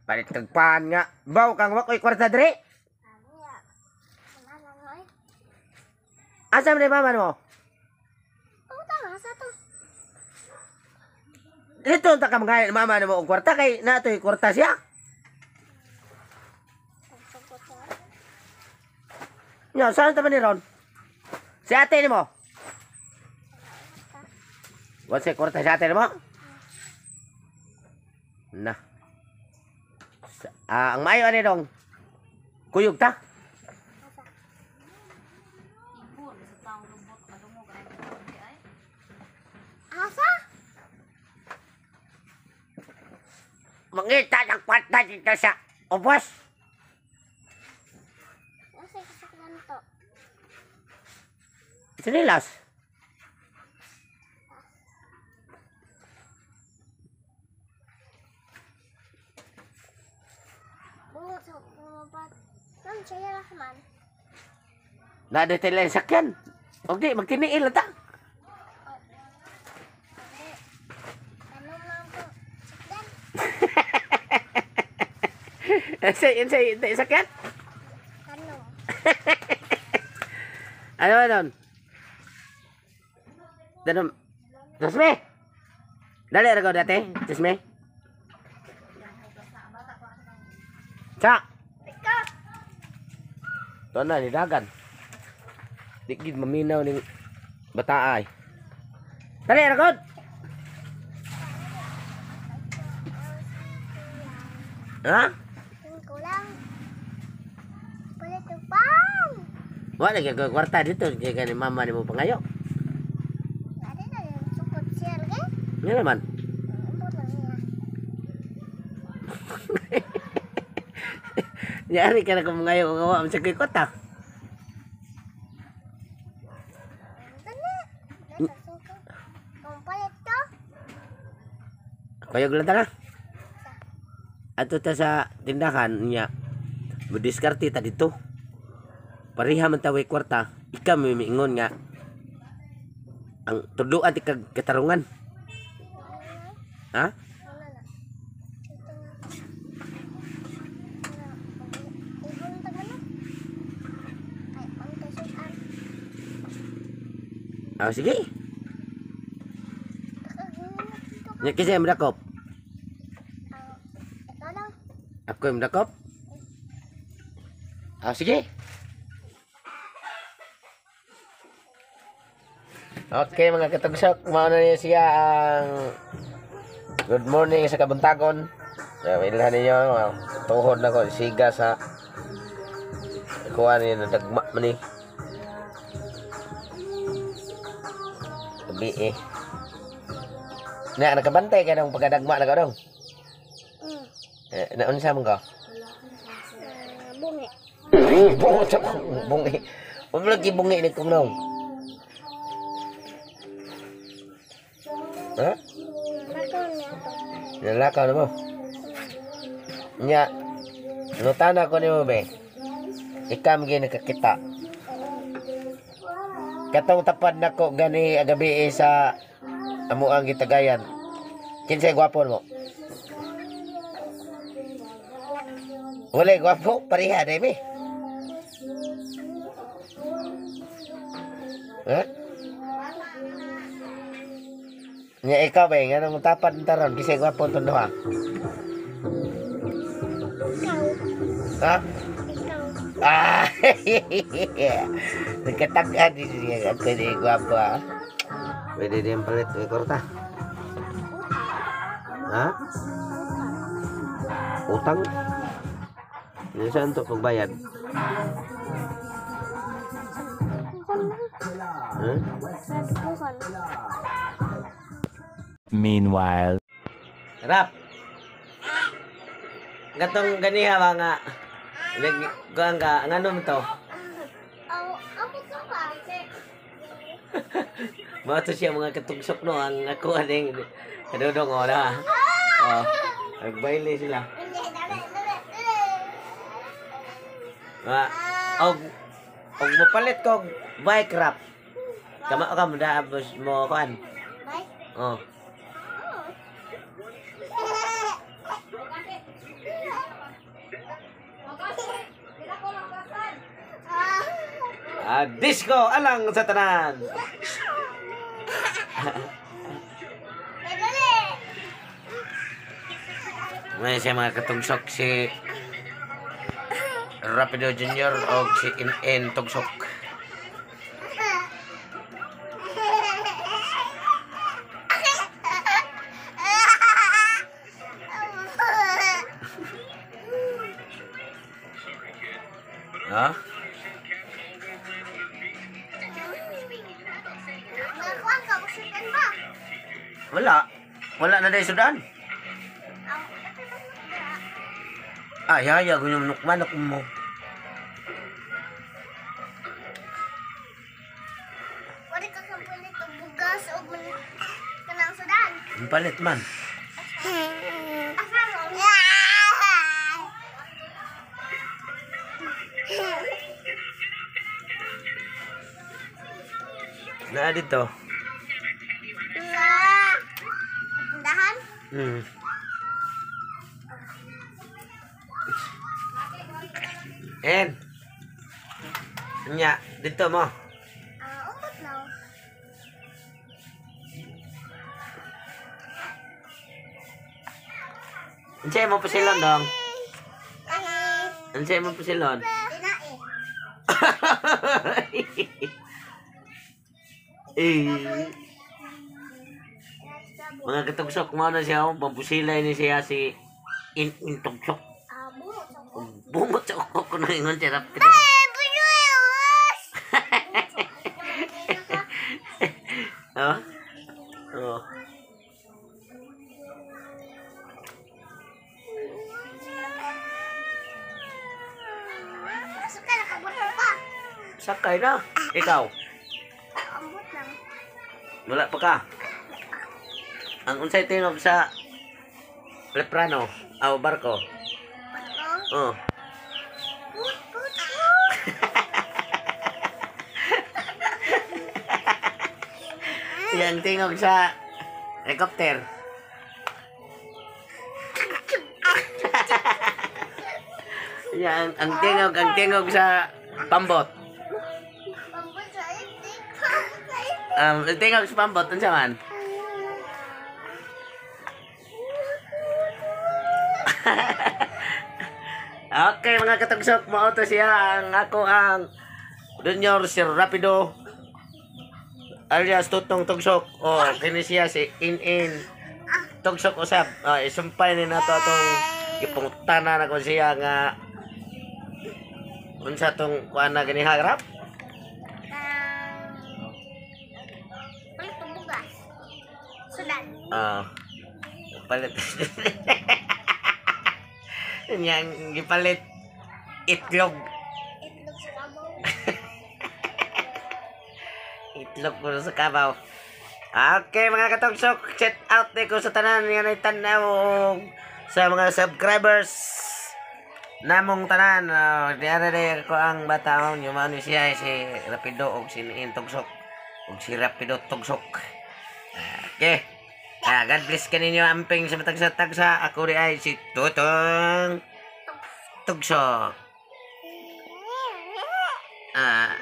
Palit kag pan nga. Baw kang wa koy kwarta diri. Ano ya? Wala lang oy. Asa man mama mo? Utang asa to? Dito ta ka mga mama nimo og kwarta kay natoy kwarta siya. Pagsugod ko. Nya, saan ta man ni ron? Si ate nimo. Wa siya kwarta si ate nimo? Na. Ang maayo ani dong. Kuyog ta. Asa? Ibon sa taong lubot madungog ang di ay. Asa? Mangita ng kwarta dito sa ubos. Asa kasakyan to? Sinilas. Bungot sa bumabat. Ma'am, siya Rahman. Na dito lang sakyan. Og di magtiniil na ta. Hindi. Tanong lang po. Sakyan? Sa sakyan? Tanong. Ano ba nun? Danom. Jasme! Dali ra ko dati, Jasme. Cha! Ikaw! Tuan na, ni dagan. Di gid maminaw ning bata ay. Dali ra ko. Ha? Tingko lang. Palit ng pan! Wala gyud ko kwarta dito kay ni mama nimo pangayo. Dali na yung sukot siya lagi. Nga naman. Ambot lang niya. Yari ka na kung ngayon kung wa man sa kwarta. Dali! Dali sa sukot. Kung palit to, Kuyog lang ta na. Ato ta sa tindahan niya. Mudiskarte ta dito. Pareha man ta way kwarta, ikaw may miingon nga ang tuduan ti kag katarungan. Ha? wala na. Ito nga. Wala. Ibon ta gano. Ay, ang kasukan. Ah, sige. Takagin dito ka. Nya kinsa yung dakop? Ah, ikaw lang. Ako yung dakop? Ah, sige. Okay mga katugsok, mauna niyo siya ang good morning sa kabuntagon. Ilhan ninyo, tuhod na ko, siga sa kuha niyo, nadagma man ni. Gabi eh. Na, nakabantay ka ng pagkadagma na ka dong. Eh, naunsa man ka? Ah, bungi. Bungi sa bungi. Huwag lagi bungi ni kong nong. Ha? Lakaw niya to. Nalakaw na mo. Nya, nutana ko nimo be. Ikaw mga nakakita. Katong tapad nako gani agabi eh, sa amuang gitagayan. Kinsay gwapo mo? Wala gwapo, pareha na mi. Ha? Nya ikaw ba, nga nang tapad ng taron, kisay gwapo itong duha. Ikaw. Ha? Ikaw. Ah! Nagkatagaan din siya. Ako di gwapo ah. Pwede din palit may korta. Ha? Utang? Yung saan to pagbayad? Huh? Bukan. Meanwhile. Rap. Gatong ganiha ba nga? Nag kuan ka, ngano mo to? Aw, amot ka ba? Mao to siya mga katugsok no ang ako aning kadudong o na. Oh. Nagbaile sila. Ma, og og mopalit ko og bike rap. Kama ka mo da mo kuan. Bye. Oh. Ah, disco alang sa tanan. Madali. Ngayon siya mga katugsok si Rapido Junior o si In Tugsok. Ha? Nakakuha ka, usutan ba? Wala. Wala na dahil sudan. Ang ito ba na? Ay, ay, ay, manok manok mo. Wala ka kang palit og bugas o kanang sudan. Ang palit man. Asa mo? Naa dito. Sa tindahan? En. Nya, dito mo. Ah, umot na. Unsay mo pasilon dong? Kanang Unsay mo pasilon? tinae. Eh. Mga katugsok mo na siya, oh. Pabusilay ni siya si In In Tugsok. Ah, bungot sa ko. Bungot sa uko ko na ingon siya. Rapido. Eh, buyos! Oh? Oh. Asa ka nakabot pa? Sakay na. Ikaw, Ambot lang. wala pa ka. Ang unsay tingog sa leprano, aw barko. Pato. Oh. Put, put, put. Yang tingog sa helicopter. Yan, ang tingog sa pambot. Pambot sa itik. Pambot sa itik. Ang tingog sa pambot, unsa man? Okay mga katugsok, mao to siya ang ako ang Junior Sir Rapido alias Tutong Tugsok. O kini siya si In In Tugsok usab. O, isumpay ni nato atong gipangutana na ko siya nga unsa tong kuan na gani harap. Palit ng bugas. Sudan. Ah. Palit. Yang gipalit itlog. Itlog sa kabaw. Itlog ko sa kabaw. Okay mga katogsok, check out ni ko sa tanan nga nay tanaw sa mga subscribers namong tanan. Diara diara ko ang bata mo mao ni siya si Rapido og si Niin Tugsok og si Rapido Tugsok. Okay. Ah, God bless kaninyo amping sa matag sa tagsa. Ako ri ay si Tutong Tugsok. Ah.